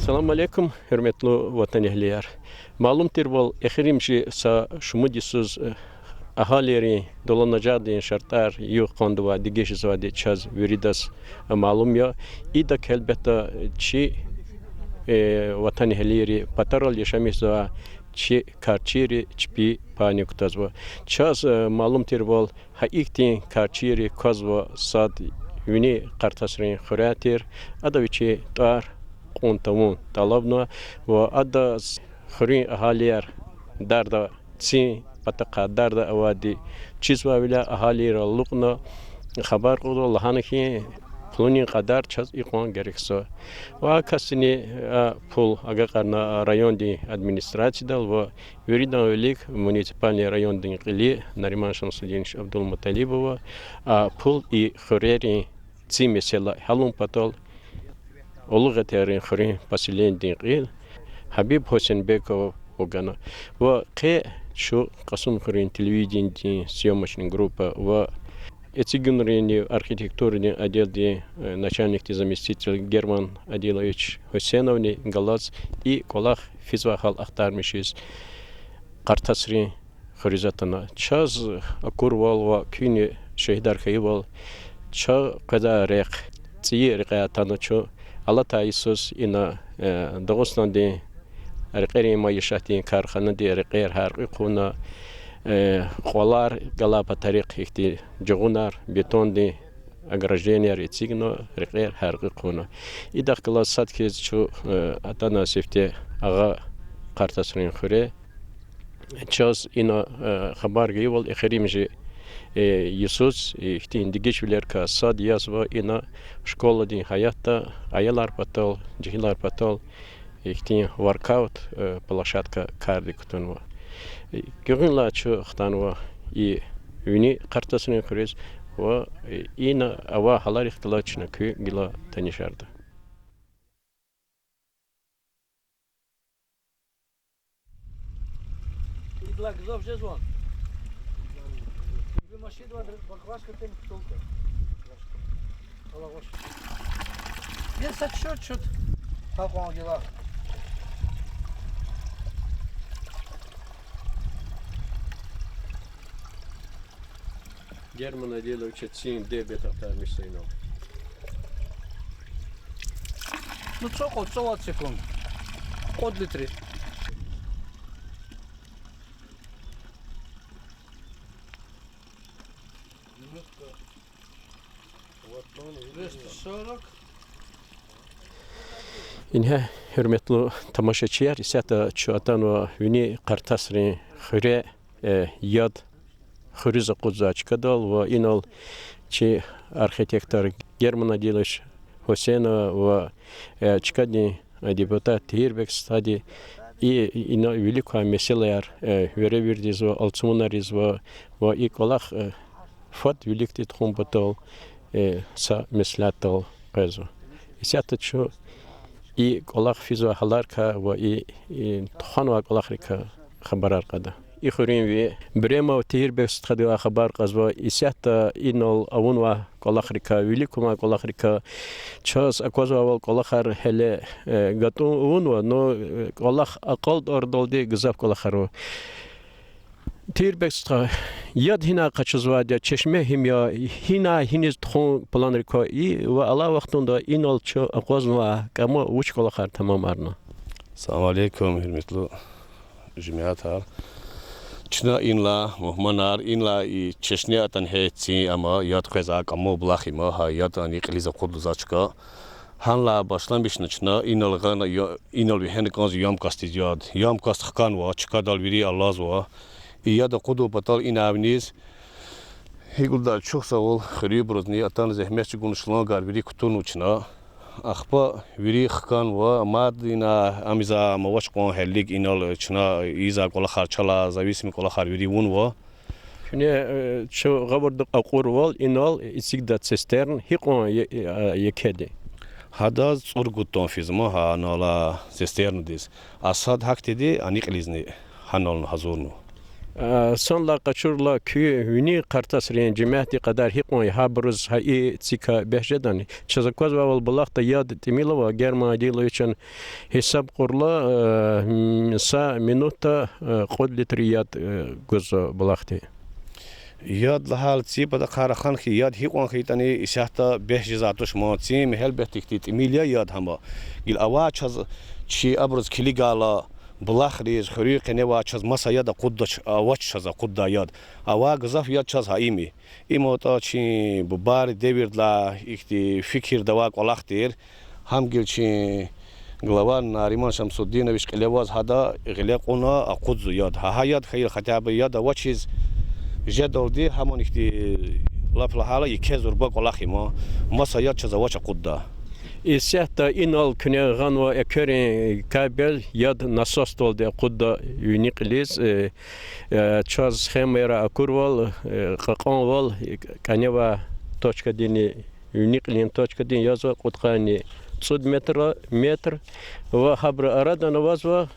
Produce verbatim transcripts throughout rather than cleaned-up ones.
Салам алейкум, гьуьрметлу ватанэгьлияр. Малум тирвал, эхиримжи са шумуд йисуз, э, агьалийрин дуланажагъдин шартӀар югъ-къандавай, дегиш жезвайди чаз виридаз, э, малум я. Идак, гьелбетда, чи, э, ватанэгьлийри, патарал яшамиш жезвай чи карчийри чпи пайни кутазва. Чаз, э, малум тирвал, гьа ихьтин карчийри квазва сад Вини Къартасрин хуьряй тир, ада вичин тӀвар кьун тавун тӀалабна ва адаз хуьруьн агьалияр дарда, цин патахъай дарда авайди чизвайвиляй агьалийрал алукьна хабар кьурла лагьана хьи, пулунин кьадар чаз икьван герекзава. Ва а касдини а пул агакьарна райондин администрациядал ва виридан вилик муниципальный райондин кьили Нариман Шамсудинович Абдулмуталибова а пул и хуьрерин цин месэла гьялун патал Улугъ Гъетерин хуьруьн поселенидин кьил Гьабиб Гьусейнбековаз гана. Ва къе чун Кьасумхуьруьн телевиденидин съёмочный группа ва эцигунрини архитектурадин отделдин, э, начальникдин заместитель Герман Адилович Гьусейновни галаз и кӀвалах физвай гьал ахтармишиз Къартасрин хуьруьз атана. Чаз акурвал ва куьнни шагьидар хьайивал, чун къвезвай рехъ, цӀийи рекьяй атана чун. Алатай йисуз ина, э, Дагъустандин рекьерин майишатдин карханади рекьер гьяркьуь хъувуна, э, кьвалар галай патарихъ ихьтин жугъунар, бетондин ограждениеяр эцигна, рекьер гьяркьуь хъувуна. Идахъ галаз сад хьиз чун, э, атана сифте Агъа Къартасрин хуьре. Чаз ина, э, хабар гайивал, эхиримжи, э, йисуз, э, ихьтин дегишвилерикай сад язва ина школадин гьаятда аялар патал, жегьилар патал ихьтин воркаут, э, площадка кардик кутунва. Э, гуьгъуьнлай чун хтанва и Вини Къартасрин хуьруьз ва, э, ина авай гьаларихъ галаз чна куьн гила танишарда. Идалай гзаф жезва. Машинада баклажка тем бутылка. Аллагь ваш. Вес чуть-чуть. Гьакьван гила. Герман Адиловича цин диабет ахтармишзава инал. Ну, цӀукьуд, цӀувад секунд. Кьуд литр. Двести сорок. Ингье, гьуьрметлу тамашачияр, исятда чун атанва Вини Къартасрин хуьре, э, яд хуьруьз акъудзавай чкадал ва инал чи архитектор Герман Адилович Гьусейнов ва, э, чкадин, э, депутат Тагьирбек стхади и, ина вилик квай месэлаяр, э, веревирдизва, алцумунар ийизва ва и кӀвалах, э, фад виликди тухун патал, э, са меслятдал къвезва. Исятда чун и кӀвалах физвай гьаларикай ва и, и тухванвай кӀвалахрикай хабарар кьада. И хуьруьнви Бремов Тагьирбек стхадивай хабар кьазва, исятда инал авунвай кӀвалахрикай, вилик кумай кӀвалахрикай, чаз аквазвайвал кӀвалахар гьеле, э, гатӀун авунва, но, э, кӀвалах акьалтӀаралди гзаф кӀвалахар ава. Тагьирбек стха, яд гьинай къачузвайди я, чешме гьим я, гьинай гьиниз тухун планрик ква и ва алай вахтунда инал чун акъвазнавай кӀама вуч кӀвалахар тамамарна? Салам алейкум, гьуьрметлу жемятар. Чна инлай мугьманар, инлай и чешне атана гьа цин, амма яд къвезвай кӀаму булах има, гьа яд ана кьилиз акъудзавай чка. Гьанлай башламишна чна, инал гъана я-, инал вегьена кӀанзава ёмкостдиз яд. Ёмкость хканва, чкадал вири алазва. И яд акъудун патал ина виниз гьикӀ лугьуда, чухсагъул хуьруьбурузни, атана зегьмет чӀугуна шлангар вири кутунва чна. Ахпа вири хканва, мад ина ам ийизвай ам авач кьван гьелелиг, инал чна ийизвай кӀвалахар, чалай зависимый кӀвалахар вири авунва. Куьне, э, чун гъавурда акьурвал, инал эцигда цистерн, гьикьван е-, э, екеди? Гьадаз цӀуругуд тонн физма, гьа, анал а цистерндиз. А сад гьахьтинди ана кьилизни гьанални гьазурнава. Э, санлай къачурла куь вини Къартасрин жемятдин кьадар гьикьван я, гьабуруз гьа и цикай бес жедани? Чаз аквазвайвал, булахда яд тӀимил ава, Герман Адилович, гьисаб кьурла, э, м, са минутда, э, кьуд литр яд, э, гузва булахди. Яд лагьайла ци патахъай рахана хьи, яд гьикьван хьайитӀани, исятда бес жезвай туш ман. Ци, гьелбетда, ихьтин тӀимил я яд гьама. Гила авай чаз, чи абуруз килигайла, булахриз, хуьруьн къене авай чаз маса яд акъуддач, авач чаз акъуддай яд. Авай гзаф яд чаз гьа им я. Им атӀа чи бубайрин девирдилай ихьтин фикирда авай кӀвалах тир. Гьам гила чи глава Нариман Шамсудинович кьиле аваз гьада гъиле кьуна акъудзава яд. Гьа, гьа яд хьайила, хотя бы яд авачиз жедалди гьаман ихьтин, лап лагьайла, еке зурба кӀвалах я им. Маса яд чаз авач акъуддай. Исятда инал куьне гъанва экверин кабель, яд насосдалди акъудда вини кьилиз, э, э, чаз схемаяр акурвал, э, кьакьанвал, э, кӀаневай точкадини, вини кьилин точкадин язва кьудкъанни цӀуд метр, метр, ва гьабурун арадани авазва,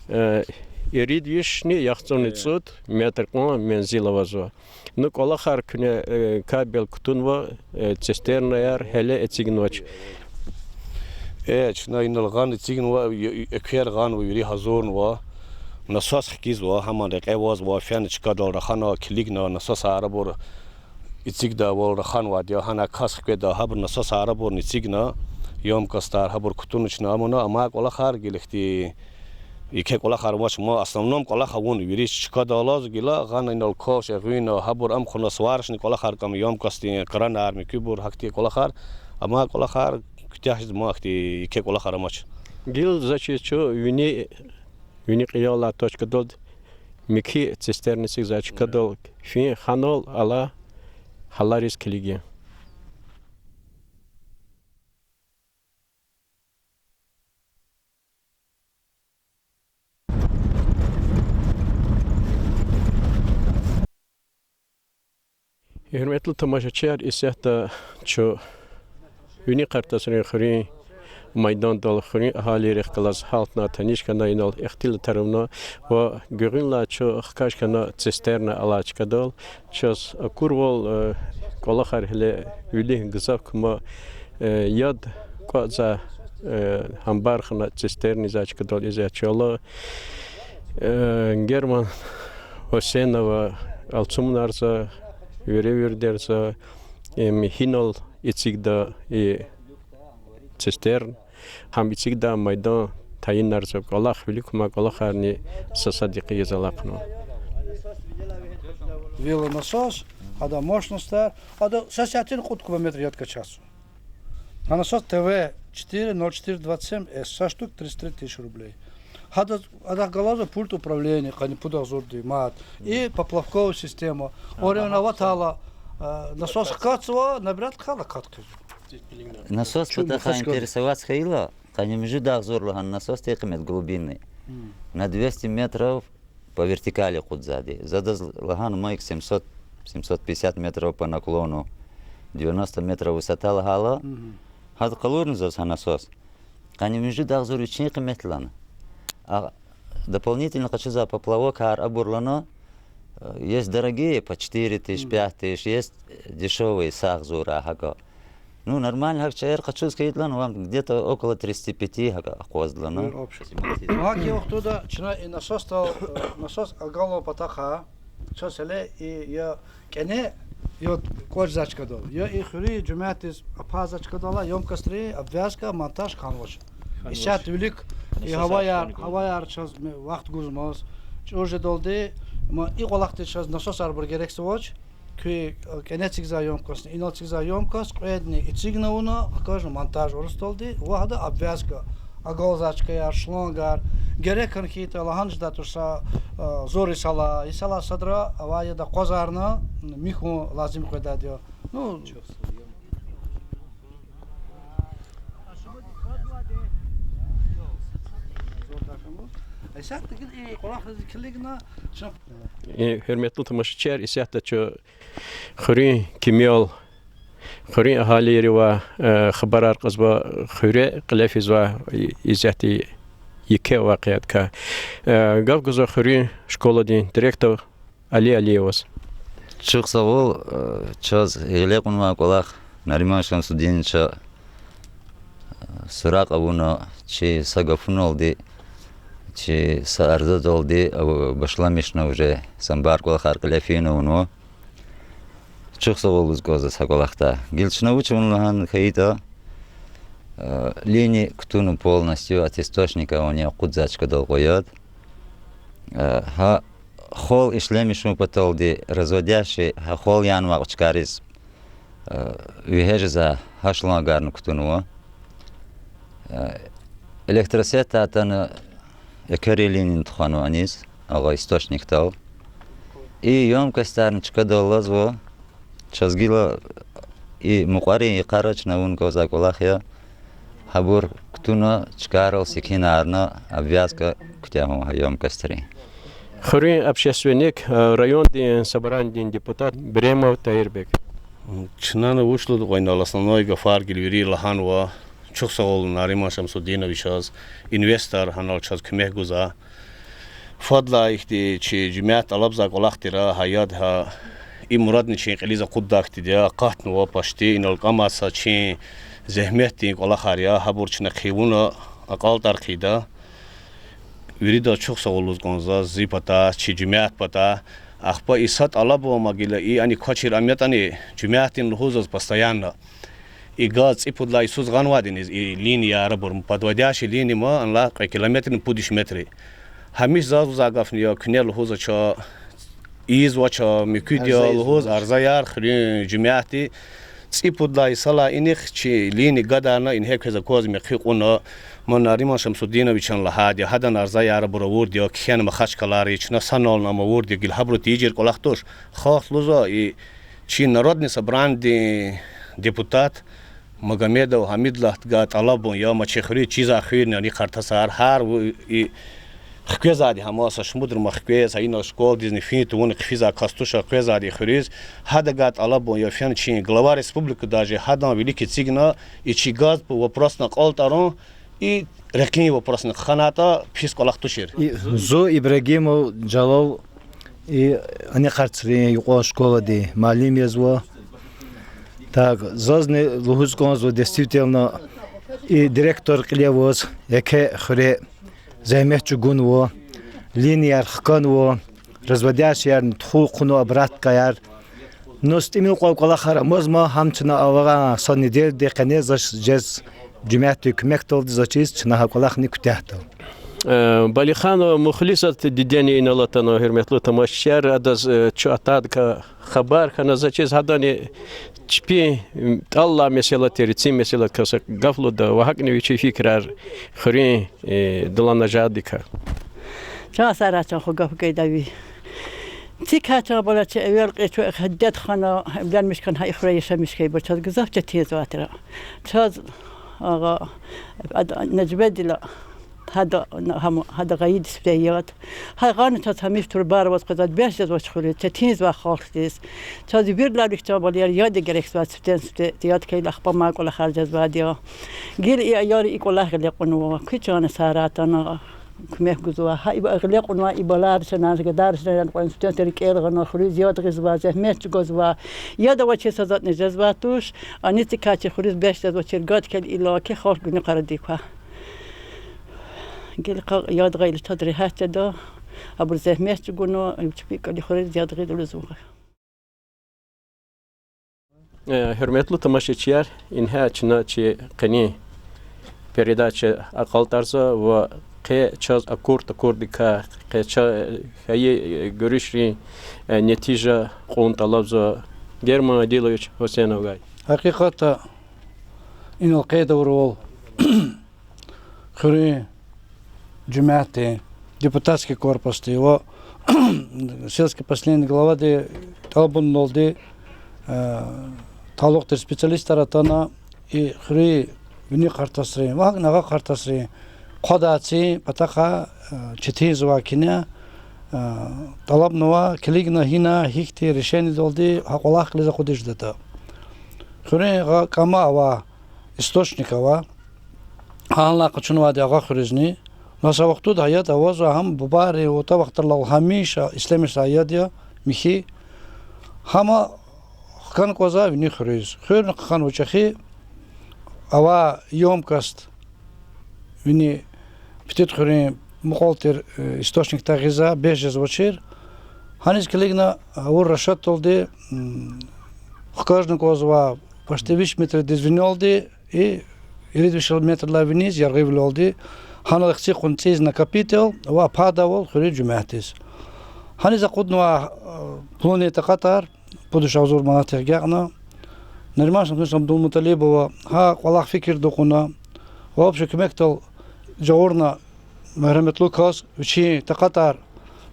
э, ирид вишни яхцӀурни цӀуд метр кьван мензил авазва. Ну, кӀвалахар куьне, э, кабель кутунва, э, цистернаяр гьеле эцигнавач. Э, чна инал гъана эцигнава, э, эквер гъанва, вири гьазурнава. Насос хкизва, гьаман рекье авазва, фена чкадал рахана, килигна, насосар абур эцигдайвал раханвайди я, гьана кас хкведа, гьабур насосар абурни эцигна, ёмкостар, гьабур кутуна чна амуна, амай кӀвалахар гила ихьтин еке кӀвалахар амач, ма основном кӀвалах авуна, вири чкадал алаз гила, гъана инал ковш эгъуьнна, гьабур ам хъувуна, сварочный кӀвалахар кӀама, ёмкостдин кранар, муькуьбур, гьахьтин кӀвалахар, амай кӀвалахар куьтягьзава, ма ихьтин еке кӀвалахар амач. Гила заз чиз чу вини, вини кьилел алай точкадалди муькуь цистерна эцигзавай чкадал фин ханал алай гьалариз килигин. Гьуьрметлу тамашачияр, исятда чун Вини Къартасрин хуьруьн майдандал хуьруьн агьалийрихъ галаз гьалтна, таниш хьана, инал ихтилатар авуна ва гуьгъуьнлай чун хкаж хьана цистерна алай чкадал. Чаз акурвал, э, кӀвалахар гьеле вилик гзаф кума, э, яд кӀватӀзавай, э, гьамбар хьана цистерна ийизвай чкадал ийизвай чӀала, э, Герман Гьусейнова алцумнар за, веревирдер за, им гьинал эцигда и цистерн, гьам эцигда майдан тайинар за, кӀвалах вилик кума, кӀвалахарни са-садахъ ийиз алахъна. Велонасос, ада мощностьар, ада са сятин кьуд кубометр яд кӀватӀзава. Гьа насос Т В четыре ноль четыре двадцать семь С, са штук тридцать три тысячи рублей. Гьада, адахъ галазва пульт управления, къанни пуд агъзурди мад. И поплавковая система. Орен аватайла, э, насос хкатзава, набирать хъайила кат хъийизва. Насос патахъай интересоваться хьайила, къанни муьжуьд агъзур лагьана насос тир къимет, глубинный. На двести метров по вертикали кьудзавайди. За адаз лагьана, ма икӀ семьсот, семьсот пятьдесят метров по наклону, девяносто метров высота лагьайла. Гьада къалурна заз гьа насос. Къанни муьжуьд агъзур вичин къимет лагьана. А дополнительно къачузвай поплавокар абур лагьана, э, есть дорогие по четыре тысячи, пять тысяч, есть дешёвые, са агъзурай гьакӀа. Ну, нормально гьакӀ чаяр къачуз хьайитӀа лагьана, вам где-то около тридцати пяти гьакӀ акъвазда лагьана. Ну, гьакӀ и вахтунда чна и насосдал, э, насос агалун патахъай, чаз гьеле и я кӀане, я кӀватӀзавай чкадал, я и хуьруьн жемятдиз апарзавай чкадал ёмкостьрин обвязка, монтаж хьанвач. Исятда вилик и гьаваяр, гьаваяр чаз вахт гузмаз, чӀур жедалди, ма и кӀвалахдиз чаз насосар абур герекзавач. Куь, э, кӀане эцигзавай ёмкостьни, инал эцигзавай ёмкость, кьведни эцигна авуна, хкажна монтаж урусдалди, ва гьада обвязка, агалзавай чкаяр, шлангар, герек хьайитӀа лагьана жедай туш са, э, зур йисалай, йисалай садра авай яд акъвазарна, михьун лазим къведайди я. Ну, Э, гьуьрметлу тамашачияр, исятда чун хуьруьн кимел, хуьруьн агьалийривай, э, хабарар кьазва, хуьре кьиле физва, и-, исятда еке вакъиадикай. Э, гаф гузва хуьруьн школадин директор Али Алиеваз. Чухсагъул, э, чаз гъиле кьунвай кӀвалах Нариман Шамсудиновича, э, суракь авуна, чи са гафуналди, чи са арзадалди, а, башламишна уже, са амбар кӀвалахар кьиле фин авунва. Чухсагъул лугьуз кӀанзава са кӀвалахда. Гила чна вуч авуна лагьана хьайитӀа, э, линия кутуна полностью от источника, вани акъудзавай чкадал къваяд. Э, гьа хвал ишлемишун паталди разводящий, гьа хвал янвай чкайриз, э, вегьез жезва, гьа шлангарни кутунва. Э, электросеть атана экери линияни тухванва аниз, агъа источникдал. И ёмкостьарни чкадал алазва, чаз гила и мукьварин йикъара чна авун кӀанзавай кӀвалах я, гьабур кутуна, чкайрал секинарна, обвязка куьтягьун гьа ёмкостьрин. Хуьруьн общественник, э, райондин собранидин депутат Беремов Таирбек. Чнани вуч лугьуда кьван инал, основной гафар гила вири лагьанва, чухсагъул Нариман Шамсудиновичаз, инвестор гьанал чаз куьмек гузвай. Фадлай ихьтин чи жемят тӀалабзавай кӀвалах тир, гьа яд гьа, и мурадни чи кьилиз акъуддай хьтинди я, акъатнава почти, инал кӀамай са чи зегьметдин кӀвалахар я, гьабур чна хъийивуна, акьалтӀар хъийида. Виридаз чухсагъул лугьуз кӀанзава зи патай, чи жемят патай. Ахпа и са тӀалабун ма гила, и ани квачир ам ятӀани, жемятдин лугьузва заз постоянно. И газ цӀипуд лагьай йисуз гъанвайди я иниз, и линия арабур, подводящий линия ман, анлай кьве километрни пуд виш метр. Гьамиша заз лугьузвай гафни я, куьне лугьузвач, ийизвач, муькуьд я лугьуз, арзаяр хуьруьн жемятди. ЦӀипуд лагьай йисалай инихъ чи линия гадарна, ингье квез аквазва мехъи кьуна, ман Нариман Шамсудиновичан лагьайди я, гьадан арзаяр абур авурди я, кхьена Махачкъалари, чна санална ам авурди я, гила гьабуру тийижир кӀвалах туш. Халкь лугьузва, и чи Народный собранидин депутат Магомедов Гьамидуллагьдивай тӀалабун я, ма чи хуьруьз чизвай хуьрни ани къартасар, гьар ву-, и хквезвайди гьа маса шумудра ма хквез, гьа инал школадизни фин тавуна хъфизвай кас туш, къвезвайди хуьруьз, гьадавай тӀалабун я, фена чи глава республики даже гьадан вилик эцигна, и чи газ вопросни акьалтӀарун, и рекьин вопросни ханатӀа пис кӀвалах тушир. И зун Ибрагимов Жалал, и Аникъарцрин юкьван школадин муаллим язва. Так, зазни лугьуз кӀанзава, действительно, и директор кьиле аваз, еке хуьре зегьмет чӀугунва, линияяр хканва, разводящийярни тухун хъувунва, обраткаяр. Ну, са тӀимил кьван кӀвалахар амазма, гьам чна авай са неделяди къене заз жез, жемятдин куьмекдалди заз чиз чна гьа кӀвалахни куьтягьда. Э, Балиханова Мухлисат дидени инал атана, гьуьрметлу тамашачияр, адаз, э, чун атайдакай хабар хьана, заз чиз гьадани чпин, м, тӀаллай месэла тир, цин месэладикай са гаф лугьуда ва гьакӀни вичин фикирар хуьруьн, э, даланажагъдикай. Чан Сарачан, ху гаф гайида ви. Цикай чан бала чи эвел кьи чу дед хана, эвленмиш хьана, гьа и хуьре яшамиш хьайибур чаз гзаф четинзавай тир. Чаз, агъа, ада Нежмедила, гьада, гьам, гьада гъайиди сифте яд. Гьа гъана чаз гьамиша турбаяр аваз къвезвайди, бес жезвач хуьруьз, четинзавай халкьдиз. Чаз виридалай вилик чан балаяр яд герекзавай сифтени-сифте, яд хьайила ахпа мад кӀвалахар жезвайди я. Гила и аяр и кӀвалах гъиле кьунва, куь чан Сарачана куьмек гузва. Гьа и гъиле кьунвай и балайрин чна, гадайрин чна кьван сифтени-сифте рикӀел гъана, хуьруьз яд гъизва, зегьмет чӀугвазва. Яд авачир са затӀни жезвай туш, ани цикай чи хуьруьз бес жезвачир гад хьайила, ки халкь гуьнуькъарадик ква. Гила яд гъайила чаз регьят жеда, абуру зегьмет чӀугуна, чпин кӀвалихъ хуьруьз яд гъида лугьузва. Э, гьуьрметлу тамашачияр, ингье чна чи къенин передача акьалтӀарзава ва къе чаз акур-такурдикай, къе ча-, хьайи, э, гуьруьшрин, э, нетижа кьун тӀалабзава. Герман Адилович Гьусейновгай. Гьакъикъатда, инал къейд авурвал, хуьруьн жемятдин депутатский корпусди ва сельский поселенидин главади тӀалабуналди, э, талукь тир специалистар атана, и хуьруьн вини къартасрин ва гьакӀни агъа къартасрин хъвадай цин патахъай, э, четинзавай кине, э, тӀалабнава, килигна гьина, гьихьтин решениедалди гьа кӀвалах кьилиз акъудиз жедатӀа. Хуьруьн гьа кӀама ава, источник ава, гьанлай къачунвайди агъа хуьруьзни. Маса вахтунда гьа яд авазва, гьам бубайрин вута вахтарилай гьамиша ишлемишзавай яд я. михьи. Гьама хкана кӀанзава вини хуьруьз. Хуьрни хъхьанва чӀехи, авай ёмкость вини Питит хуьруьн мукьвал тир источникдай гъиза, бес жезвачир. Гьаниз килигна, авур расчётдалди, хкажна кӀанзава, почти виш метрдиз виналди, и ирид виш метрдилай виниз яргъивилелди, гьанал ихци кьван цӀийиз накопитель ва падавал хуьруьн жемятдиз. Гьаниз акъуднавай пулунин такьатар, пуд вишни агъзур манатдихъ агакьна, Нариман Шамсудинович Абдулмуталибова гьа кӀвалах фикирда кьуна ва общий куьмекдал жагъурна, гьуьрметлу кас вичин такьатар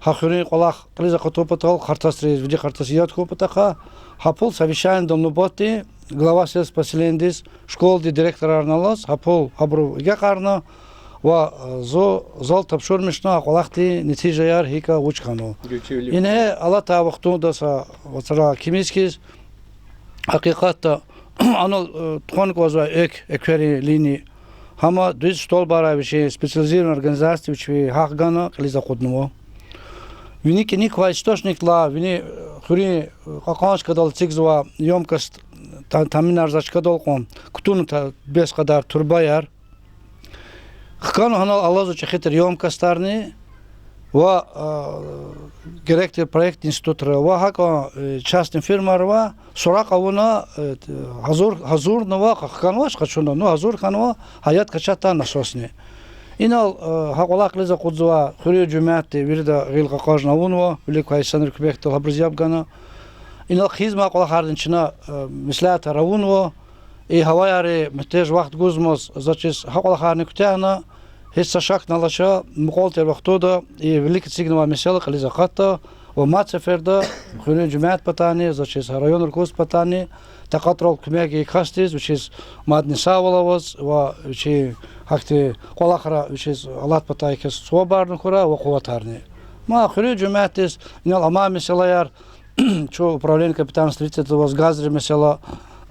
гьа хуьруьн кӀвалах кьилиз акъатун патал, къартасриз, вири къартасриз яд хьун патахъай, гьа пул совещаниедал нубатдин глава сельского поселениедиз, школадин директорарни алаз, гьа пул гьабуру агакьарна ва зу, зал тапшурмишна гьа кӀвалахдин нетижаяр гьикӀ я, вуч хьанва. Ингье алатай вахтунда са вацра кимиз хьиз, гьакъикъатда, анал тухвана кӀанзавай экв, экверин линия, гьама дуьз столбарар вичин специализированный организация вичви гьахъ гана кьилиз акъуднава. Вини кӀаник квай источникдилай, вини хуьруьн кьакьан чкадал эцигзавай ёмкость, та-, таминарзавай чкадал кьван кутуна бес кьадар турбаяр. Хкана гьанал алазва чӀехи тир ёмкостарни ва герек тир проект институтра ва гьакӀан частный фирмайра ва суракь авуна, гьазур, гьазурнава, хканвач къачуна, ну, гьазур хьанва гьа яд качатдай насосни. Инал гьа кӀвалах кьилиз акъудзавай хуьруьн жемятди вирида гъил къакъажна авунва, вилик квай инсанрин куьмекдал гьабуруз яб гана. Инал хъийизмай кӀвалахарни чна меслятар авунва. И гьаваяри муьгьтеж вахт гузмаз, заз чиз, гьа кӀвалахарни куьтягьна, гьич са шакни алача, мукьвал тир вахтунда и вилик эцигнавай месэла кьилиз акъатда ва мад сеферда хуьруьн жемят патани, заз чиз, гьа район руководство патани такьатрал куьмек гайи касдиз, вичиз мадни сагъвал аваз ва вичин гьахьтин кӀвалахра вичиз алат патай кас сувабарни хьурай ва къуватарни. Ма хуьруьн жемятдиз инал амай месэлаяр, чун управление капитального строительства аваз газрин месэла,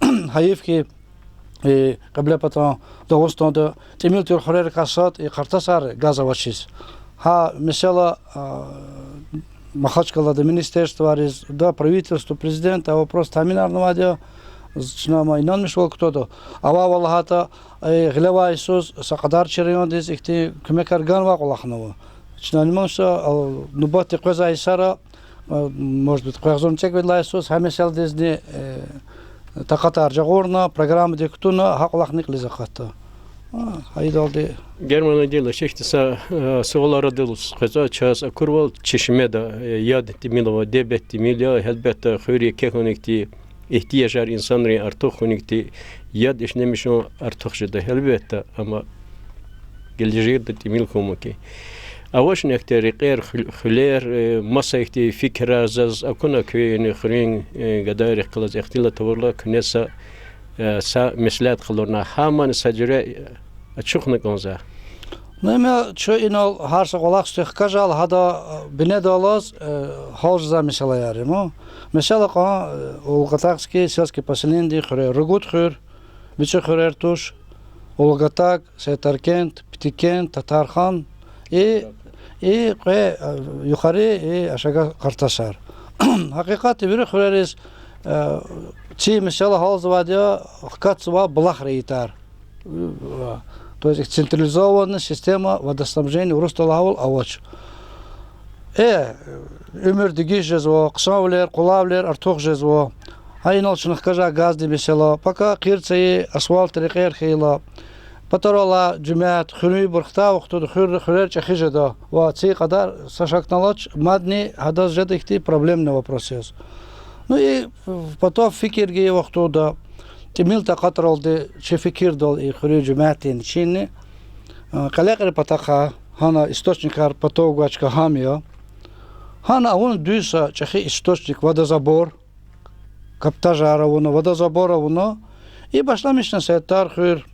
гьайиф хьи, Кьиблепатан Дагъустанда тӀимил тир хуьрерикай сад и къартасар газ авачиз. Гьа месэла Махачкъалада министерствайриз, да, правительству, президентдай вопрос таминарнавайди я, чна ама инанмишвал кутада. Авайвал лагьайтӀа, гъилевай йисуз са кьадар чи райондиз ихьтин куьмекар ганвай кӀвалахнава. Чна инанмишзава, нубатдин къвезвай йисара, может быть, къвезун цӀекӀуьдлай йисуз гьа месэладизни такьатар жагъурна, программадик кутуна, гьа кӀвалахни кьилиз акъатда. Гьа идалди. Герман Адилович, ихьтин са суал арадал къвезва, чаз акурвал, Чешмеда яд тӀимил ава, дебет тӀимил я, гьелбетда, хуьр еке хьуникди, игьтияжар инсанрин артух хьуникди, яд ишлемишун артух жеда, гьелбетда, амма гележегда тӀимил хьун мумкин. Авачни ихьтин рекьер, хуьл-, хуьлер, маса ихьтин фикирар заз акуна куьн хуьруьн гадайрихъ галаз ихтилат авурла, куьне са, са меслят къалурна, гьамни са жуьре ачухна кӀанзава. Ну, им я, чун инал гьар са кӀвалахзавай хкажал, гьада бинедаллаз гьалжзавай месэлаяр я. Месела кьван Улугатакский сельский поселениедин хуьрер, ругуд хуьр, БицӀи хуьрер туш: Улугатак, Сайтаркент, Птикент, Татархан, и, и кьве, Юкъари, и Ашага Къартасар. Гьакъикъатда вири хуьрериз ци месела гьалзавайди я, хкатзава булахрин итар. То есть централизованная система водоснабжения урусдал лагьайвал авач. Э, уьмуьр дегиш жезва, хъсанвилер, къулайвилер артух жезва. Гьа инал чна хкажай газдин месела, пака къир цайи асфальт рекьер хьайила, патаралай жемят, хуьруьнбур хтай вахтунда хуьр-, хуьрер чӀехи жеда ва ци кьадар са шакни алач, мадни гьадаз жеда ихьтин проблемный вопрос яз. Ну и потом фикир гайи вахтунда, тӀимил такьатралди чи фикирдал и хуьруьн жемятдин чинни, кьелекьрин патахъай, гьана источникар патав гвай чка гьам я. Гьана авуна дуьз са чӀехи источник, водозабор, каптажар авуна, водозабор авуна. И башламишна Сайтар хуьр,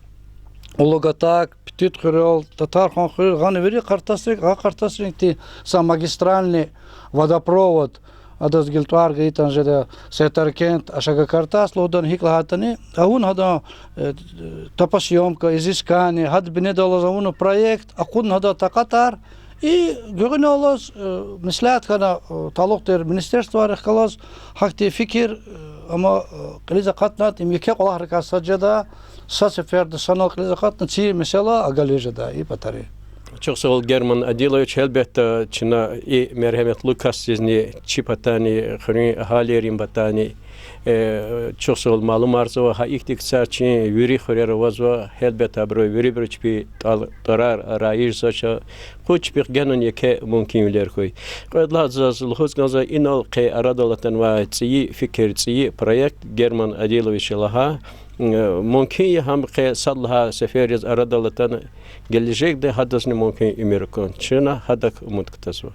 Улугатак, Птит хуьрел, Татархан хуьр, гъана вири къартасрик, гьа къартасрик ти са магистральный водопровод, адаз гила тӀвар гайитӀани жеда, Сайтаркент, Ашага Къартас лугьудани, гьикӀ лагьайтӀани, авуна гьадан топосъёмка, изыскание, гьада бинедаллаз авуна проект, акъудна гьадан такьатар, И гуьгъуьналлаз меслят хьана, талукь тир министерствайрихъ галаз, гьахьтин фикир, амма кьилиз акъатна, им еке кӀвалахрикай сад жеда, са сеферда санал кьилиз акъатна, ци месэла агализ жеда и патари. Чухсагъул, Герман Адилович, гьелбетда, чна и мергьеметлу касдизни, чи патани, хуьруьн агьалийрин патани, чухсагъул, малумарзава, гьа ихьтин ксар чи вири хуьрера авазва, гьелбетда, абуру вирибуру чпи тӀал-, тӀварар раижзавач, къуй чпихъ генани еке мумкинвилер хьуй. Кьвед лагьай заз лугьуз кӀанзава, инал къе арадал атанвай цӀийи фикир, цӀийи проект, Герман Адиловича лагьай, мумкин я гьам къе сад лагьай сефер яз арадал атана, гележегда гьадазни мумкин уьмуьр акун. Чна гьадак умуд кутазва.